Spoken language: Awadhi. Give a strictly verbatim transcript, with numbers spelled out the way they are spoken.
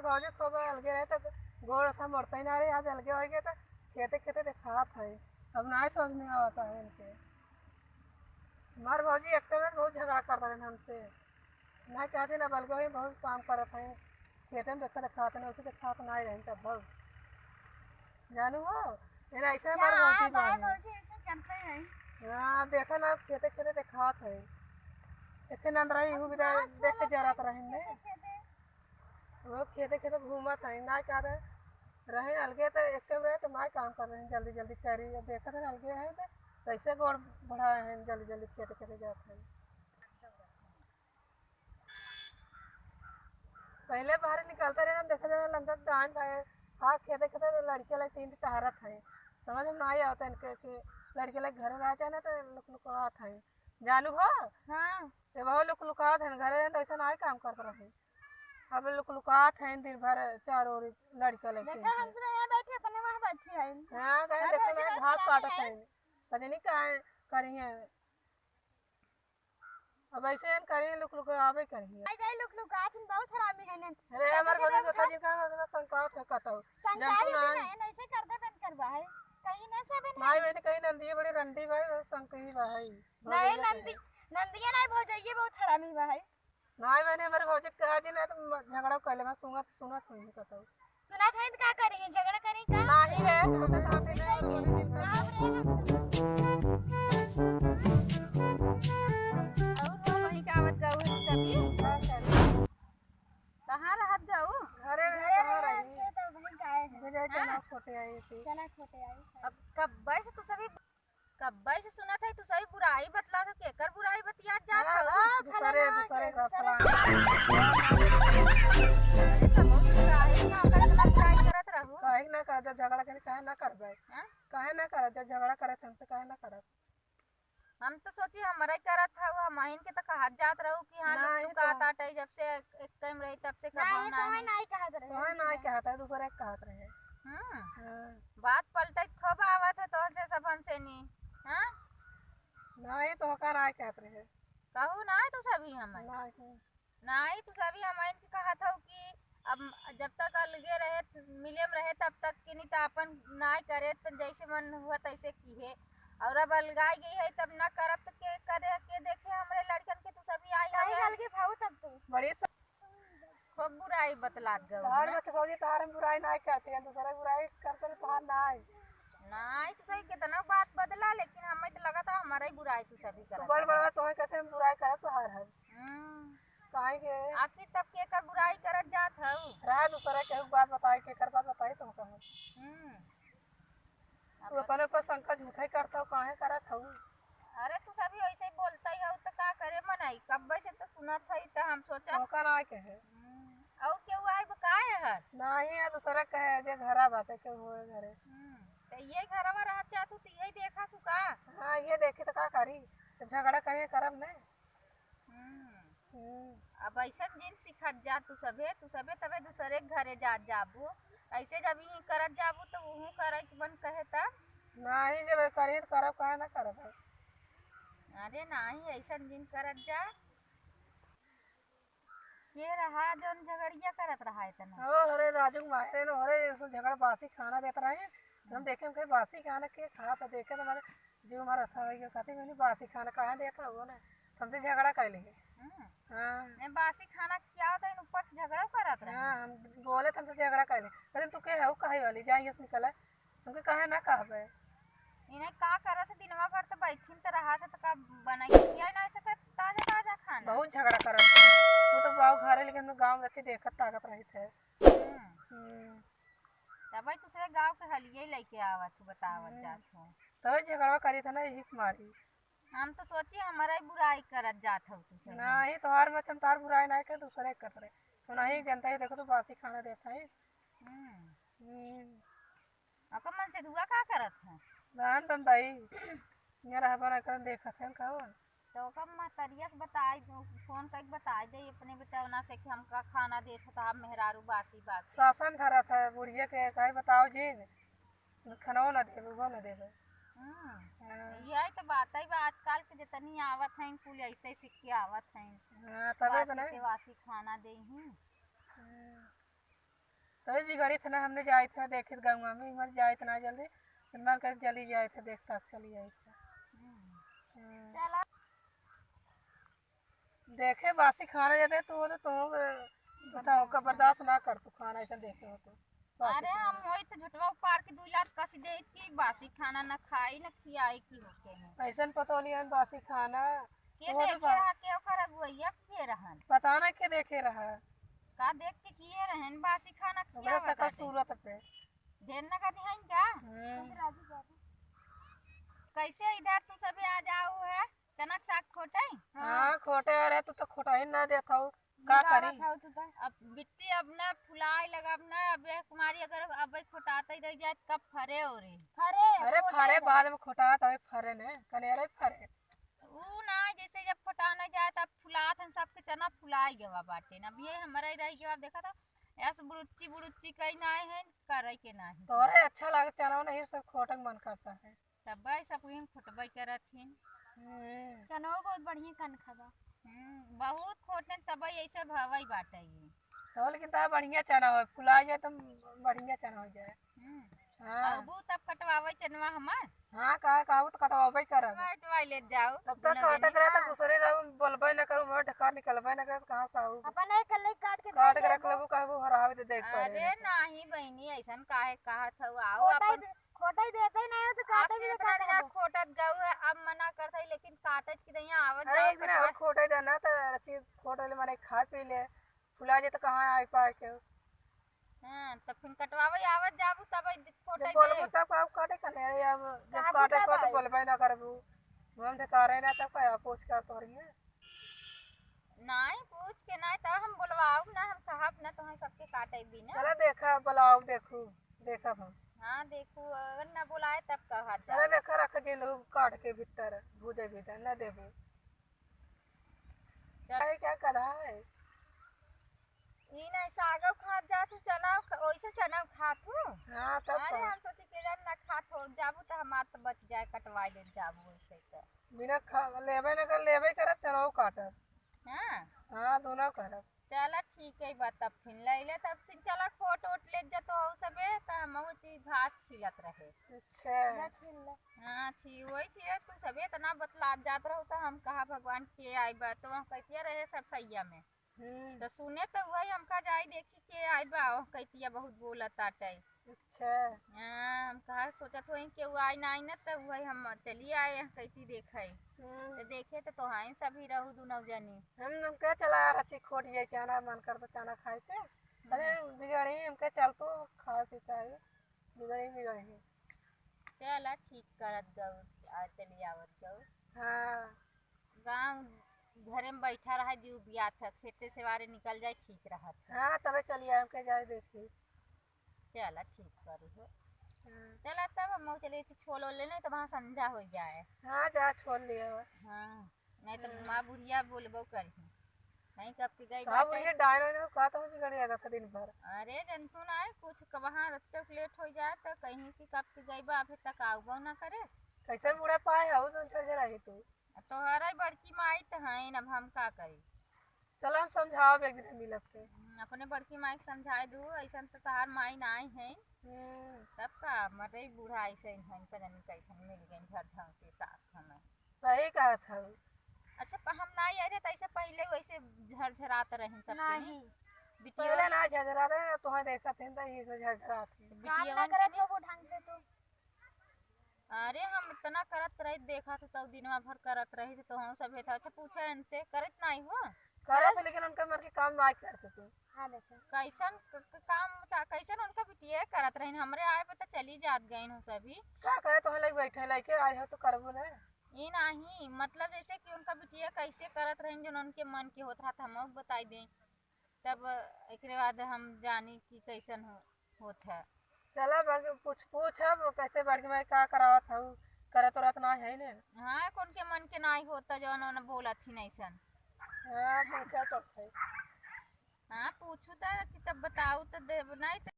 भौजी खूब अलगे रहे तो गोड़ ऐसा मोड़ता ही ना रहे, आज अलगे हो गए तो खेते खेते दिखात है। अब ना समझ में आवता है इनके। हमार भौजी एक तो में बहुत झगड़ा करता रहे हमसे, ना कहते ना बलगो ही बहुत काम करत है, खेते में देखा दिखात नहीं, उसे दिखात ना ही रहे तब बहुत। जानू हो, ये ना ऐसे हमार हाँ, भौजी हमार बानी। भौजी ऐसे करते हैं। हाँ, देखा ना खेते खेते दिखात है। इतने नंद रही हूँ विदा अब देख के जरा तो रही ने। वो खेते खेते घूमत है, ना का रहे, रहे अलगे तो एक टाइम रहे तो माय काम कर रहे हैं, जल्दी जल्दी करी। अब देखत है अलगे है तो कैसे गोड़ बढ़ाए हैं, जल्दी जल्दी खेते खेते जात हैं। पहले बाहर निकलते रहे, हम देखते रहे लंका दान खाए, हाँ, खेते खेते तो लड़के लगे तीन टहरत है, समझ में नहीं आवता इनके कि लड़के लगे घर रह जाए ना तो लुक लुकात है। जानू हो? हाँ। ये बहुत लुक लुकात है, घर रहे तो ऐसा नहीं काम करते रहे। अब लुकलुकात हैं दिन भर चारों ओर लड़का लड़की देखा, हैं। हम तो यहाँ बैठे, अपने वहाँ बैठी हैं। हाँ, कहीं हाँ, देखो भौजी ना, बैठी घास हैं। काटत हैं। पता नहीं का करी हैं। अब ऐसे हैं करी हैं, लुकलुकावे करी हैं। आई जाई लुकलुकात हैं, बहुत हरामी हैं ने। अरे, हमारे भौजी सोचा जी का, मतलब, संकात है कतौ। संकात जानतू ना। नहीं, ऐसे कर दे बंद करवा है। कहीं ना से बन भाई, मैंने कहीं नंदिये बड़ी रंडी भाई, बस संकही भाई। नहीं, भौजी नंदी, नंदिये नहीं, भौजइये बहुत हरामी बा है। नाहीं, मैंने हमारे भौजी के कहा जी, ना तो म-, झगड़ा कर ले, मैं सुनत, सुनत हुई कतौ। सुनत है तो का करी, झगड़ा करी का? नाहीं है, तो बता कहाँ से नहीं, नहीं, नहीं, नहीं। कहाँ रे हम? और वो वहीं का आवत गऊ है सभी? का करी? कहाँ रहत गऊ? घरे रहे, घरे कहाँ रहे रही? अच्छे तो वहीं का आए हैं। मुझे हाँ? चना खोटे आई थी। चना खोटे आई है। अब कब से तू सभी कब्बे से सुनत है, तू सभी बुराई बतला तो केकर बुराई बतियात जात हाँ, हऊ? हाँ, दूसरे, फलाना दूसरे के, का दूसरे फलाना। अरे, तो हम बुराई ना कर, इतना बुराई करत रहू। काहे ना कर, जब झगड़ा करे, काहे ना करबे? हाँ? काहे ना करब, जब झगड़ा करे, हमसे काहे ना करब? हम तो सोची, हमरे करत हऊ, हमहिन के तो कहत जात रहू कि हाँ, लुक नहीं लुका तो। ताटे, जब से एक टाइम रही, तब से कबहू नहीं, तो नहीं। नहीं कहत रहे, तोहे नहीं कहत है, दूसरे के कहत रहे। हम्म। हाँ। बात पलटे खूब आवत है तोहसे सब हमसे नी, हाँ? नाहीं, तोहका नाहीं कहत रहे। कहू नाहीं तू सभी हमें। नाहीं। नाहीं, तू सभी हमें इनके कहत हऊ कि अब जब तक अलगे रहे, मिले में रहे, तब तक के नी तो अपन नाहीं करे, तो जैसे मन हुआ तैसे किहे। और अब अलगाई गई है, तब ना करब तो के करे, के देखे हमरे लड़कन के, तू सभी आई काहे है। अलगे भाऊ तब तू? बड़ी स- खूब बुराई बतलात गऊ तोहार ना। मत भौजी, तोहार हम बुराई नाहीं कहते हैं, दूसरा बुराई करते हैं, तोहार नाहीं। नाहीं, तू सही कितना बात बदला, लेकिन हमें तो लगा था हमारा ही बुराई तू सभी तू करत बड़ है। बड़ा तोहे कहते हम बुराई करब तोहार हम। हम्म। काहे के? आखिर तब के कर बुराई करत जात हऊ? रहा दूसरा केहू के बात बताई, के कर बात बताई तुमको हम। हम्म। तू अपने ऊपर शंका झूठा ही करत हऊ, काहे करत हऊ? अरे, तू सभी ऐसे ही बोलता ही हो, तो का करे मनई? कब्बे से तो सुनत है, तो हम सोचा। मौका ना के है। हम्म, और केहू आए बा का है हर? नाहीं है, दूसरा कहे जे घरा बाटे, केहू होए घरे। हम्म, तो ये घरवा रहत जा तू, तो यही देखा तू का? हाँ, ये देखी तो का करी? तो झगड़ा कहीं करब ने। हम्म। हम्म। अब ऐसन जिन सिखत जा तू सभे, तू सभे तबे दूसरे के घरे जात जाबू। ऐसे जब यहीं करत जाबू तो उहू करे के मन कहे तब। नाहीं, जब करी तो करब, काहे ना करब? अरे नाहीं, ऐसन जिन करत जा। के रहा जौन झगड़िया करत रहा इतना? ओ, अरे राजू के मारे न, अरे ऐसे झगड़ा बासी खाना देत रहे। हम देखे, हम कहे, "बासी खाना के खात है?" देखे तो हमारे जीव हमारा अच्छा हो गया, कहते, "मैंने बासी खाना काहे देता हुआ ना, हमसे झगड़ा कर लेंगे।" हम्म। हाँ। मैं बासी खाना खियाओ तो इन ऊपर से झगड़ा करत रहे। हाँ, हम बोले तो हमसे झगड़ा कर ले। कहते, "तू के है, वो कहे वाली, जाइए निकला।" हमके काहे ना कहबे? इन्हें का करे से दिनवा भर तो बैठिन तो रहा से तो का बनाई खियाई ना सके ताजा ताजा खाना। बहुत झगड़ा करत है। वो तो गाँव घर है, लेकिन हम गाँव में रहती देखत ताकत रही थे। हम्म। हम्म। तब भाई दूसरे गाँव के हलिये लेके आवत हूँ, बतावत हम्म। जात हूँ। तबे झगड़वा करी था ना, यही के मारी। हम तो सोची हमारा ही बुराई करत जात हऊ तू सब। नहीं, तोहार में हम तार बुराई नहीं कर, दूसरे कर रहे। तो नहीं जनता ही देखो तो बासी खाना देता है। हम्म। हम्म। ओकर मन से दुआ का करत है? बहन बम्बई। यहाँ रहबो ना करन, देखत है कौन? तो ओकर महतरिया से बताई दो, फोन करके बताई दे अपने बेटवना से कि हमका खाना देत है तो आप मेहरारू बासी बासी। शासन धरत है बुढ़िया के, कहे बताओ जिन, खाना ना देबे, वो ना देबे। हम्म। हाँ। यही तो बात है बा, आजकल के जितनी आवत हैं, कुल ऐसे ही सीख के आवत हैं। हाँ, तबे तो बासी नहीं। के बासी खाना दे ही। हम्म। तभी बिगड़ी थे ना, हमने जाए थे, देखित गौवा में, इमर जाए थे ना जल्दी, फिर मन कर जल्दी जाए थे, देख तक चली जाए थे। हम्म। हम्म। चला। देखे बासी खाना जाते तू हो तो तुम बताओ, का बर्दाश्त ना कर तू खाना ऐसा देखे हो तो। बासी अरे, खाना। हम होई तो झुटवा उपार के दुई लात कसी देत कि बासी खाना ना खाई, ना खियाई की होके है। ऐसन पतोलियन बासी खाना। के वो तो देखे बा- रहा, के ओकर अगुवैया के रहन? पता ना के देखे रहा। का देख के किए रहन, बासी खाना ओकरे खियावत शकल बाटे। सूरत पे। ढेर ना कथी हईन का? हम्म। कैसे इधर तू सबे आ जाओ है? चना के साग खोटे? हाँ, खोटे। अरे, तू तो खोटा ही ना देत हऊ। का करी? अब बिट्टी अब ना फुलाए लगा, अब ना, अब ये कुमारी अगर अब खोटाते रह जाए, कब फरे हो रे? फरे, अरे, खोटे फरे लगा। बाद में खोटात हवे, फरे ने, कने अरे फरे। ऊ ना, जैसे जब खोटाना जाए, तब फुलात हन, सबके चना फुलाई गवा बाटे ना। अब ये हमारा ही रह गवा, देखा था, ऐसे बुरुच्ची, बुरुच्ची कई ना है, करे के नाही। तोरे अच्छा लागे चना, नहीं सब खोटे के मन करता है। सब भाई, सब हम खोटबे करत हिन। हम्म। चनवा बहुत बढ़िया कनखा बा। हम्म, बहुत खोटन तब ऐसे भवई बाटे ये। तो लेकिन तब बढ़िया चना हो, फुला जाए तो बढ़िया चना हो जाए। हम्म। हाँ। अबू तब कटवावे चनवा हमार। हाँ, कहा, कहा, वो तो कटवावे ही करब। कटवाई ले जाओ, तब तक दुनो काटे जनी। करे तो दूसरे रहो, बोलबे न करू, मैं ढकार निकलबे न करे, कहाँ से आऊ? अपन एक कल्ले काट के काट दे के रख देबो। लेबू, कहबू हरावे दे, देख पाए अरे नहीं। नाही बहिनी, ऐसन काहे कहत हऊ? आओ खोटा ही अपन दे, खोटा ही देते ही नहीं हो तो काटे आपके भी इतना काटे दिना दो। खोटत गऊ है, अब मना करत है, लेकिन काटे की दैया आवत अरे, जाओ एक दिन कटवा। और खोटे जाना तो अच्छी खोटे ले, माने खा पी ले, फुला जे तो कहाँ आई पाए के। हाँ, तब फिर कटवावे आवत जाबू, तब आई खोटे जब बोलबू दे। तब का काटे कने, अरे, अब जब काबू काटे तब को तो आई। बोलबे ना करबू, हम ढकारे ना, तब का पूछ के तोरी है। नाहीं, पूछ के नाहीं, तब हम बोलवाऊ ना, हम कहब ना, तोहन सबके काटे भी ना। चला देखा, बोलाऊ, देखू, देखब हम। हाँ, देखू, अगर ना बोलाए तब कहा चला जाए। देखा, रख दिन लोग काट के भीतर, भूजे भीतर, ना देबू। चला। अरे, क्या कर रहा है? ई नहीं सागो खात जात हूँ, चना ख-, ओइसे चना खात हूँ। हाँ, तब अरे, का? हम सोची के जान ना खात हो, जाबू तो हमार तो बच जाए, कटवाई ले जाबू ओइसे तो। बिना खा-, लेबे न कर, लेबे करब, चनौ काटब। हाँ। हाँ, दोनों करब। चला ठीक है बा, तब फिर ले ले, तब फिर चला खोट ओट ले जा तो हो सबे, तो हम वो चीज भात छीलत रहे। अच्छा। जा छील ले। हाँ, छी, वही चीज है, तू सबे इतना बतलात जात रहो, तो हम कहा भगवान के आई बा, तो हम कहतिया रहे सरसैया में। हम्म। तो सुने तो वही हमका जाई देखी के आई बा, ओह कहतिया बहुत बोलत आटे। अच्छा। हाँ, हम कहा सोचत होई कि वो आई ना, आई ना, तो वही हम चली आए, कहती देखे। हम्म। तो देखे तो तोहाइन सभी रहू दुनौ जनी। हम, हम कहे चला यार, अच्छी खोट जाए, चाना मन कर तो चाना खाए के। अरे हम्म। बिगड़ी, हम कहे चल तू खा पी के आई, बिगड़ी, बिगड़ी। चला ठीक करत गऊ, आ चली आवत गऊ। हाँ। गाँव घरे में बैठा रहा, जीव बियात है, खेते से वारे निकल जाए, ठीक रहत है। हाँ, तबे चली आए, हम कहे जाए देखी। चला, ठीक करी हो। हाँ। चला, तब हम चले, इसे छोल ओल लेने, तब वहाँ संझा हो जाए। हाँ, जा छोल लिया हो। हाँ, नहीं तो हाँ। माँ बुढ़िया बोलबो करी। नहीं, कब की गई का बाटे। बुढ़िया डायन वायन हो, का तो बिगड़ जाएगा था दिन भर। अरे, जनतू ना है, कुछ क-, वहाँ चौक लेट हो जाए तो कहीं कि कब की गई बा, अभी तक आउबो ना करे। कैसे मुड़ा पाए हो, तुम झरझरा ही तू। तोहरा ही बड़की माई तो हैं, अब हम का करी। चला, हम समझाओ एक दिन मिलत के। हम्म, अपने बड़की माई के समझाए दू, ऐसन तो तहार माई नाई है। हम्म। तब का, मरे बूढ़ा ऐसे ही हैं, पता नहीं कैसन मिल गई झरझर से सास हमें। सही कहत हऊ। अच्छा, प-, हम ना आए रहे, तो ऐसे पहले वैसे झरझरात रहे सब नहीं। बिटिया पहले ना झरझरा रहे, तोहरा देखत हैं, तो ये से झरझरात हैं। काम बिटिया ना करत हो वो ढंग से तू। अरे, हम इतना करत रही, देखा तो तब दिनवा भर करत रही, तो हम सब था। अच्छा, पूछा इनसे, करत नहीं हो? करत, लेकिन उनका मन के काम ना करते थे। हाँ, देखो। कैसन क-, क-, काम चा-, कैसन उनका बिटिया करत रही, हमरे आए पे तो चली जात गई हो सभी। का करे, तोहरे लगे बैठे लेके आए हो तो करबो ना। ई नाही, मतलब जैसे कि उनका बिटिया कैसे करत रहिन, जौन उनके मन के होत रहा, त हमहू के बताई दें। तब एकरे बाद हम जानी कि कैसन हो-, होत है। चला, बाकी पूछ, पूछ अब कैसे बड़की माई का करावत हऊ, करत उरत ना है ने। हाँ, कौन के मन के नाई होता, जौन उन्हें बोलत ही नहीं सन। हाँ, पूछा तो है। हाँ, पूछू त रची, तब बताऊ त देब, नहीं त